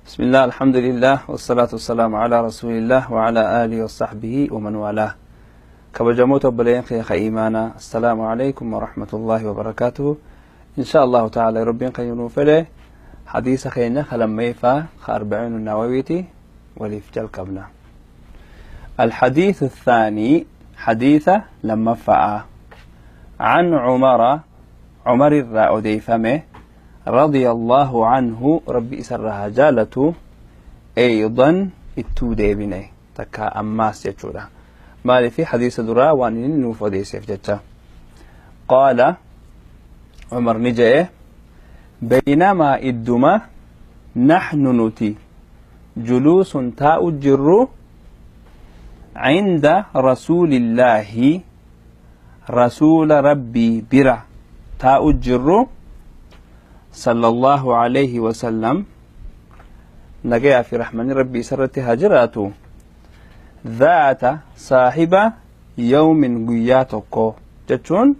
بسم الله، الحمد لله، والصلاة والسلام على رسول الله وعلى آله وصحبه ومن والاه. Kabajamoota obboleeyyan kiyya iimaanaa، السلام عليكم ورحمة الله وبركاته. إن شاء الله تعالى Rabbiin kan nuu fedhe hadiisa keenya kalammeeffaa ka أربعين النوويتي waliif jalqabna. الحديث الثاني، حديث lammaffaa، عن عمر، عمر irraa odeeyfame، رضي الله عنه، Rabbi isarraa haa jaalatu. أيضا، ittuu deebine takka ammaas jechuudha. Maaliif? Hadiisa duraa waan inni nuuf odeesseef jecha. قال، عمر ni je'e: بينما، idduma، نحن، nuti، جلوس، taa'u jirru، عند رسول الله، rasuula Rabbii bira taa'u jirru، صلى الله عليه وسلم، nagayaa fi rahmanni Rabbii isarratti haa jiraatu. ذات، saahiba، يوم، guyyaa tokko jechuun،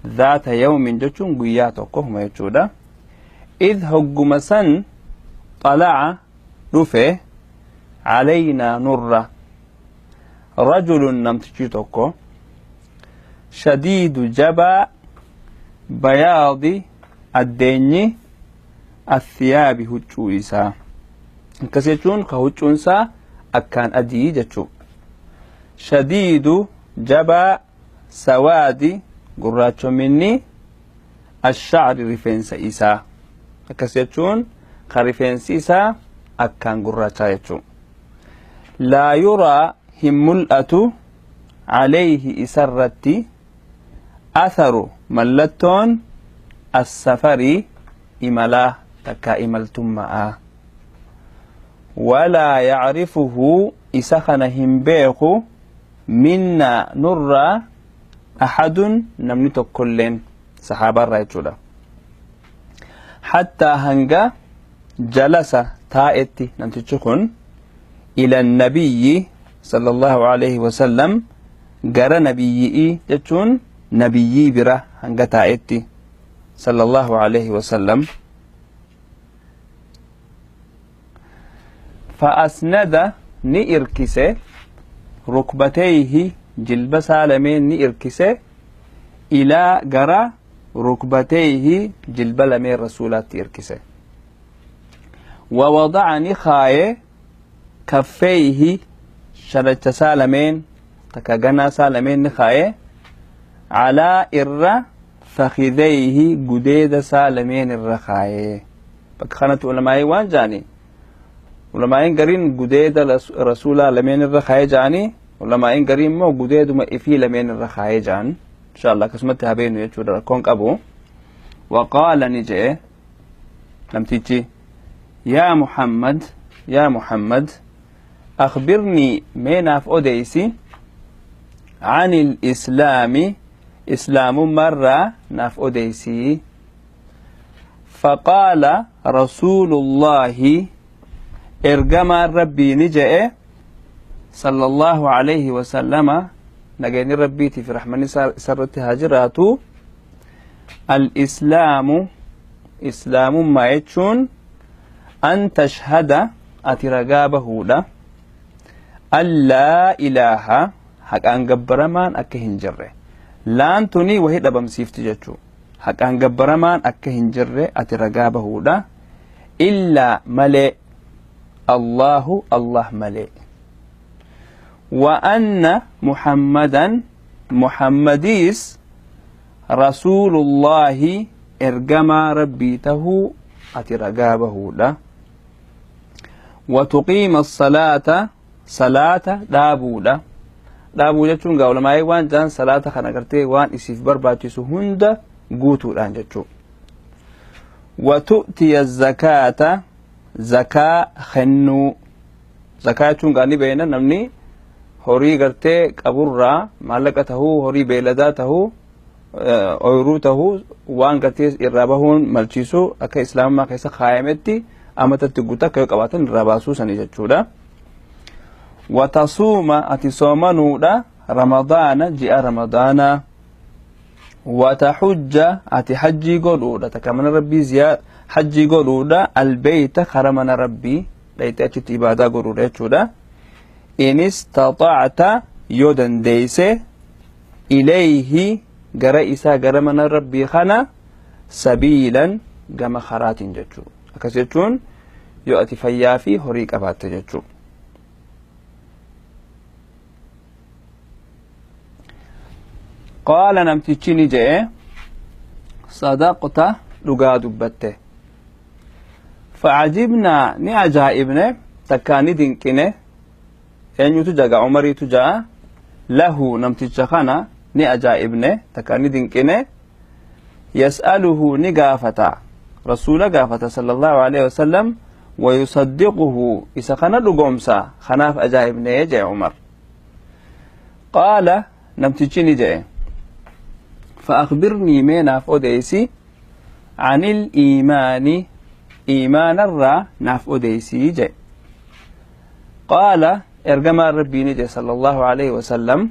ذات يوم jechuun guyyaa tokko huma jechuudha. إذ، hogguma san، طلع، dhufe، علينا، nurra، رجل، namtichi tokko، شديد، jabaa، بياض، addeenyi، الثياب، huccuu isaa. Akkas jechuun ka huccuun isaa akkaan adii jechuu. شديد، jabaa، سواد، gurraachominni، الشعر، rifeensa isaa. Akkas jechuun ka rifeensi isaa akkaan gurraachaa jechuu. لا يرى، hin mul'atu، عليه، isarratti، أثر، mallattoon، السفر، imalaa takkaa imaltummaa. ولا يعرفه، isa kana hin beeku، منا، nurraa، أحد، namni tokkolleen saxaabaarraa jechuudha. حتى، hanga، جلس، taa'etti namtichi kun، إلى النبي صلى الله عليه وسلم، gara nabiyyi'i jechuun nabiyyii bira hanga taa'etti، صلى الله عليه وسلم. فأسند، ni irkise، ركبتيه، jilba isaa lameen ni irkise، إلى، gara، ركبتيه، jilba lameen rasuulaatti irkise. ووضع، ni kaaye، كفيه، shanacha isaa lameen takka ganaa isaa lameen ni kaaye، على، irra، فخذيه، gudeeda isaa lameen irra kaaye. Bakka kanatti ulamaa'ii waan jaani, ulamaa'iin gariin gudeeda rasuulaa lameen irra kaaye jaani, ulamaa'iin gariin immoo gudeeduma ifii lameen irra kaaye jaan. Insha Allah akkasumatti habeenu jechuudha, rakkoon qabu. وقال، ni je'e namtichi: يا محمد، يا محمد، أخبرني، mee naaf odeeysi، عن الإسلام، islaamummaarraa naaf odeeysi. فقال رسول الله، ergamaan Rabbii ni je'e، صلى الله عليه وسلم، nageenyi Rabbiitii fi rahmanni isarratti haa jiraatu: الإسلام، islaamummaa jechuun، أن تشهد، ati ragaa bahuudha، أن لا إله، haqaan gabbaramaan akka hin jirre. Laan tuni wahi dhabamsiifti jechuu. Haqaan gabbaramaan akka hin jirre ati ragaa bahuudha، إلا، malee، الله، Allah malee، وأن محمدا، Muhammadiis، رسول الله، ergamaa Rabbii tahuu ati ragaa bahuudha. وتقيم الصلاة، salaata dhaabuudha. Dhaabuu jechuun gaa ulamaa'ee waan jaan, salaata kana gartee waan isiif barbaachisu hunda guutuudhaan jechuu. وتؤتي الزكاة، zakaa kennuu. Zakaa jechuun gaa ni beena, namni horii gartee qaburraa, maallaqa tahuu, horii beeladaa tahuu, ooyiruu tahuu, waan gartee irraa bahuun malchiisu akka islaamummaa keessa kaayametti amatatti guutaa akka yoo qabaatan irraa baasuu sanii jechuudha. وتصوم، ati soomanuudha، رمضان، ji'a ramadaanaa. وتحج، ati hajjii godhuudha, takka mana Rabbii hajjii godhuudha، البيت، kara mana Rabbii. Dhayxee achitti ibaadaa godhuudha jechuudha. In istaxacta, yoo dandeeyse, ilayhi, gara isaa, gara mana Rabbii kana, sabiilan, gama karaatiin jechuu. Akkas jechuun yoo ati fayyaa fi horii qabaatte jechuu. Qaala, namtichi ni je'e, sadaqta, dhugaa dubbatte. Facajibnaa, ni ajaa'ibne, takkaa ni dinqine. Eenyutu jaga? Umariitu ja'a. Lahu, namticha kana ni ajaa'ibne, takkaa ni dinqine. Yas'aluhu, ni gaafata, Rasuula gaafata sala Allahu alaihi wasalam, wayusaddiquhu, isa kana dhugoomsa. Kanaaf ajaa'ibne jee Umar. Qaala, namtichi ni je'e, فأخبرني, mee naaf odeysi, عن الإيمان, إيمان الرا naaf odeysi je. قال, ergamaan Rabbii ni je صلى الله عليه وسلم,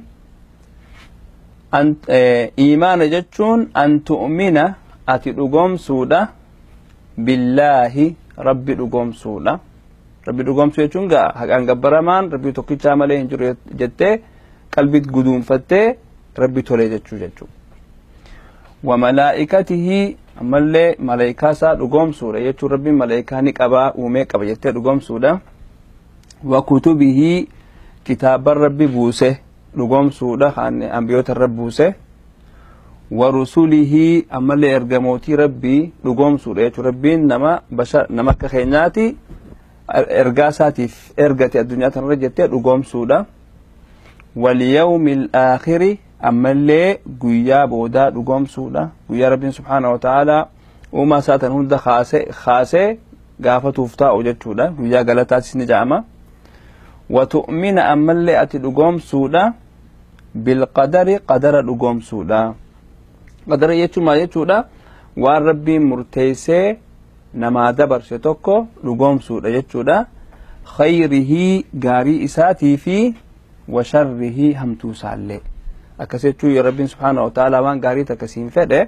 إيمان jechuun أن تؤمن, ati dhugoomsuudha, بالله, Rabbi dhugoomsuudha. Rabbi dhugoomsuu jechuun gaa haqaan gabbaramaan Rabbi tokkichaa malee hin jiru jettee qalbii guduunfattee Rabbi tole jechuu. وملائكته, ammallee malaayikaa isaa dhugoomsuudha jechuun Rabbiin malaayikaa ni qabaa, uumee qaba jettee dhugoomsuudha. وكتبه, kitaaban Rabbi buuse dhugoomsuudha, kan ambiyoota irra buuse. ورسله, ammallee ergamootii Rabbii dhugoomsuudha jechuun Rabbiin nama bashar, nama akka keenyaati, ergaa isaatiif ergate addunyaa tanarra jettee dhugoomsuudha. واليوم الآخر, ammallee guyyaa boodaa dhugoomsuudha, guyyaa Rabbiin subhaanahu wa ta'aalaa uumaa isaatan hunda kaasee gaafatuuf taa'u jechuudha. Guyyaa galataatis ni ja'ama. وتؤمن, ammallee ati dhugoomsuudha, بالقدر, qadara dhugoomsuudha. Qadara jechuun maal jechuudha? Waan Rabbiin murteessee namaa dabarse tokko dhugoomsuudha jechuudha. خيره, gaarii isaatii fi, وشره, hamtuu isaallee. Akkas jechuu yoo Rabbiin subhaanahu wa ta'aalaa waan gaarii takka siin fedhe,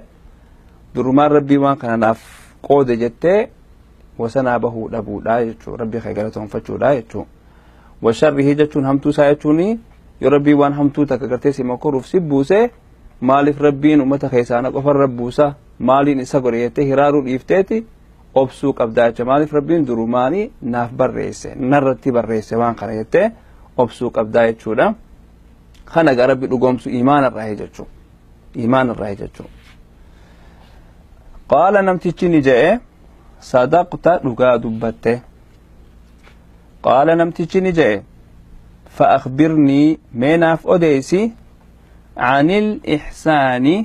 durumaan Rabbii waan kana naaf qoode jettee wasanaa bahuu dhabuudha jechuu, Rabbii kee galatoonfachuudha jechuu. وشره jechuun hamtuu isaa jechuun yoo Rabbii waan hamtuu takka gartee si mokoruuf si buuse, maaliif Rabbiin ummata keessaana qofarra buusa, maaliin isa godhe jettee hiraaruu dhiifteeti obsuu qabdaa jecha. Maaliif Rabbiin durumaanii naaf barreesse, narratti barreesse waan kana jettee obsuu qabdaa jechuudha. Kana gaa Rabbi dhugoomsu imaana irraa jechuu, imaana irraa jechuu. Qaala, namtichi ni je'e, sadaqta, dhugaa dubbatte. Qaala, namtichi ni je'e, فأخبرني, mee naaf odeysi, عن الإحسان,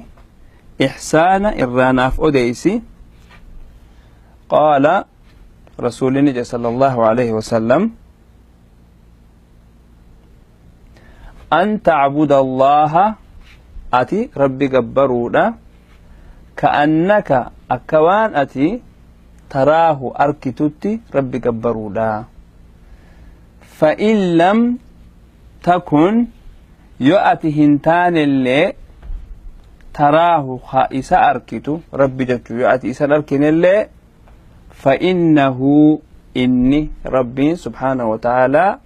إحسان irraa naaf odeysi. قال, rasuulli ni jedhe صلى الله عليه وسلم, أن تعبد الله, ati Rabbi gabbaruudha, كأنك, akka waan ati, تراه, arkitutti Rabbi gabbaruudha. فإن لم تكن, yoo ati hin taanellee, تراه, ka isa arkitu, Rabbi jechuu, yoo ati isan arkinellee, فإنه, inni Rabbiin subhaanahu wa ta'aalaa,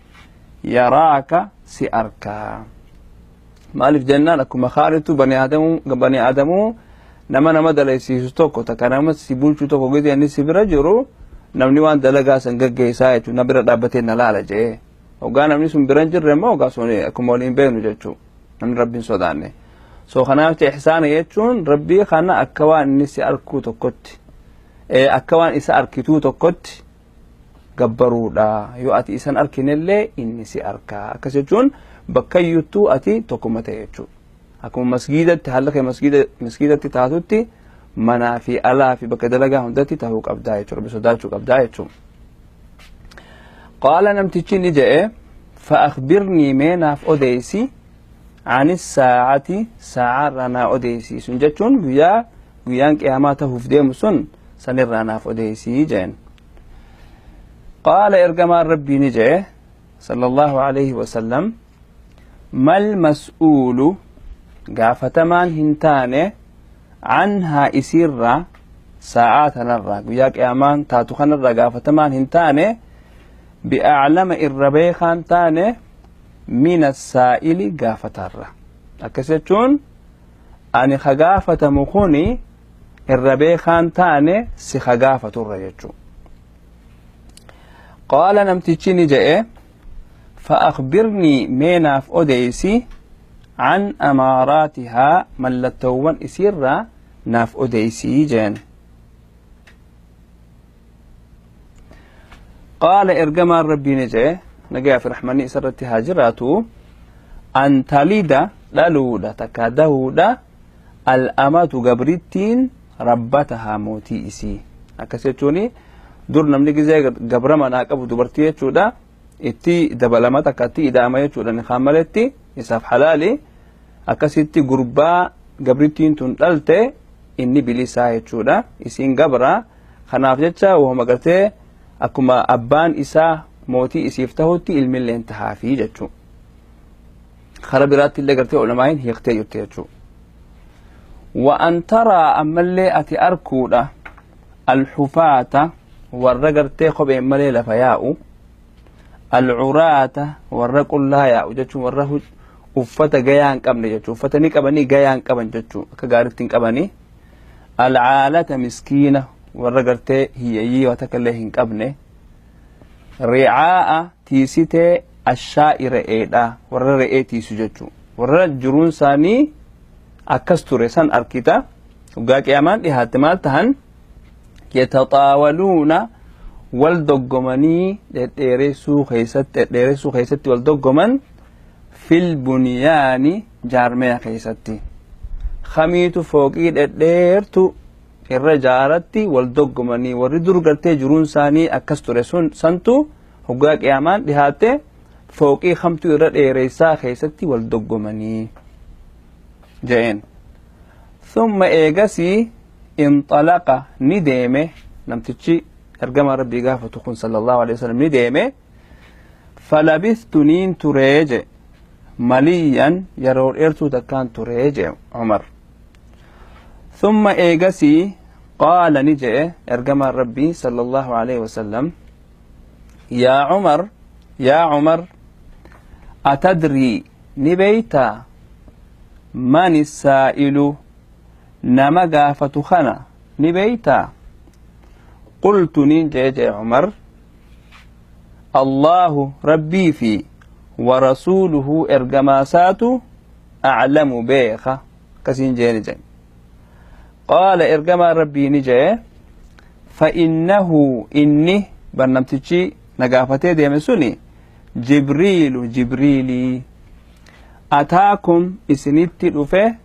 يراك, si arkaa. Maaliif jennaan, akkuma kaalitu bani aadamuu nama dalaysiisu tokko, takka nama si bulchu tokko, gidi inni si bira jiru namni waan dalagaa san gaggeessaa jechuun na bira dhaabbatee na laala jee. Hoggaa namni sun bira hin jirre immoo hoggaa sun akkuma waliin beeknu jechuu, namni Rabbiin sodaanne. So kanaaf ihsaana jechuun Rabbii kana akka waan inni si arkuu tokkotti, akka waan isa arkituu tokkotti gabbaruudha. Yoo ati isan arkinellee inni si arkaa. Akkas jechuun bakka iyyuttuu ati tokkuma ta'e jechuudha. Akkuma masgiidatti haala kee masgiidatti taatutti manaa fi alaa fi bakka dalagaa hundatti ta'uu qabdaa jechuudha. Rabbi sodaachuu qabdaa jechuudha. Qaala, namtichi ni je'e, فأخبرني, mee naaf odeysi, عن الساعة, saacaa naa odeysi. Sun jechuun guyyaa guyyaan qiyaamaa tahuuf deemu sun sanirraa naaf odeysii jeen. Qaala, ergamaan Rabbii ni je'e صلى الله عليه وسلم, ما المسؤول, gaafatamaan hin taane, عنها, isiirraa, saa'aa tanarraa, guyyaa qiyaamaan taatu kanarraa gaafatamaan hin taane, Bi'aclama irra beekaan taane min assaa'ili gaafatarra. Akkas jechuun ani ka gaafatamu kuni irra beekaan taane si ka gaafaturra jechuu. Qaala namtichi ni je'e فأخبرني ميناف أوديسي عن أماراتها ملتوان إسيرا ناف أوديسي جين. قال إرجما ربي نجي نجا في رحمني سرتي هاجراتو أن تلد لالودا تكادهودا الأمة قبرتين ربتها موتي إسي. أكسيتوني دور نمني زي قبرما ناقبو دبرتي تشودا itti dabalama takka itti ida'ama jechuudha ni maletti isaaf halaali. Akkasitti gurbaa gabrittiin tun dhalte inni bilisaa jechuudha, isiin gabra. Kanaaf jecha wahuma gartee akkuma abbaan isaa mootii isiif tahutti ilmilleen tahaafii jechuu. Kara biraatti illee gartee ulamaayin hiiktee jirti jechuu. Wa an taraa ammallee ati arkuudha alxufaata warra gartee kopheen malee lafa yaa'u, alcuraata warra qullaa yaa'u jechuun warra uffata gayaa hin qabne jechuu, uffata ni qabanii gayaa hin qaban jechuu, akka gaariitti hin qabanii. Alcaalata miskiina warra gartee hiyyeeyyii waa takka illee hin qabne. Ricaa'a tiisitee ashaa'i re'eedha warra re'ee tiisu jechuu, warra jiruun isaanii akkas ture san arkita. Waggaa qiyaamaan dhihaatte maal tahan? Yataxaawaluuna wal doggomanii dhedheeressuu keessatti, dhedheeressuu keessatti wal doggoman fil bunyaani jaarmaya keessatti. Kamiitu fooqii dhedheertu irra jaaratti wal doggomanii warri dur gartee jiruun isaanii akkas ture sun santu hoggaa qiyaamaan dhihaatte fooqii kamtu irra dheeressaa keessatti wal doggomanii je'een. Thumma eegasii inxalaqa ni deeme namtichi ergama rabbii gaafatu kun sallallahu alaihi wasallam ni deeme. Falabithtu niin turee je maliyan yeroo dheertuu takkaan turee je Umar. Thumma eegasii qaala ni je'e ergama rabbii sallallahu alaihi wasallam yaa Umar, yaa Umar, atadrii ni beeytaa man isaa'ilu nama gaafatu kana ni beeytaa? قلت نين جي عمر الله ربي في ورسوله إرجماسات أعلم بيخة كسين جي جي. قال إرجما ربي نجي فإنه إني برنامتشي نقافتي دي مسوني جبريل جبريلي أتاكم إسنتي رفه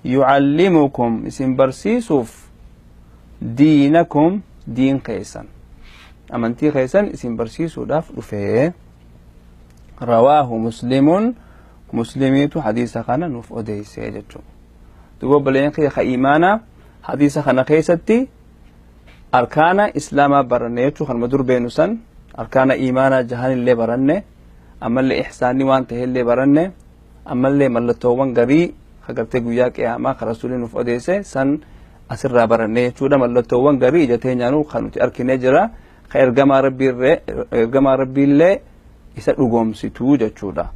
يعلمكم إسن برسيسوف دينكم دين قيسا أمنتي قيسا اسم برسيسو داف رفه. رواه مسلم مسلميتو حديث خانا نوف أديسي جتشو. دوبا بلين خي إيمانا حديث خانا قيستي أركان إسلاما برنيتو خان مدور بينوسن أركان إيمانا جهان اللي برنة، أما اللي إحساني وانته اللي برنة، أما اللي ملتوان غري خقرتي قوياك إياما خرسولي نوف أديسي سن asirraa baranne jechuudha. Mallattoowwan garii ija teenyaanuu kan nuti arginee jira ka ergamaa rabbiillee isa dhugoomsituu jechuudha.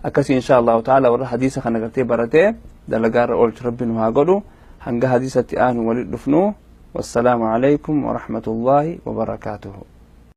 Akkasii insha Allahu ta'ala warra hadiisa kana gartee baratee dalagaarra oolchu rabbi nu haa godhu. Hanga hadiisatti aanu walitti dhufnu. Wassalaamu alaykum wa rahmatullahi wa barakaatuhu.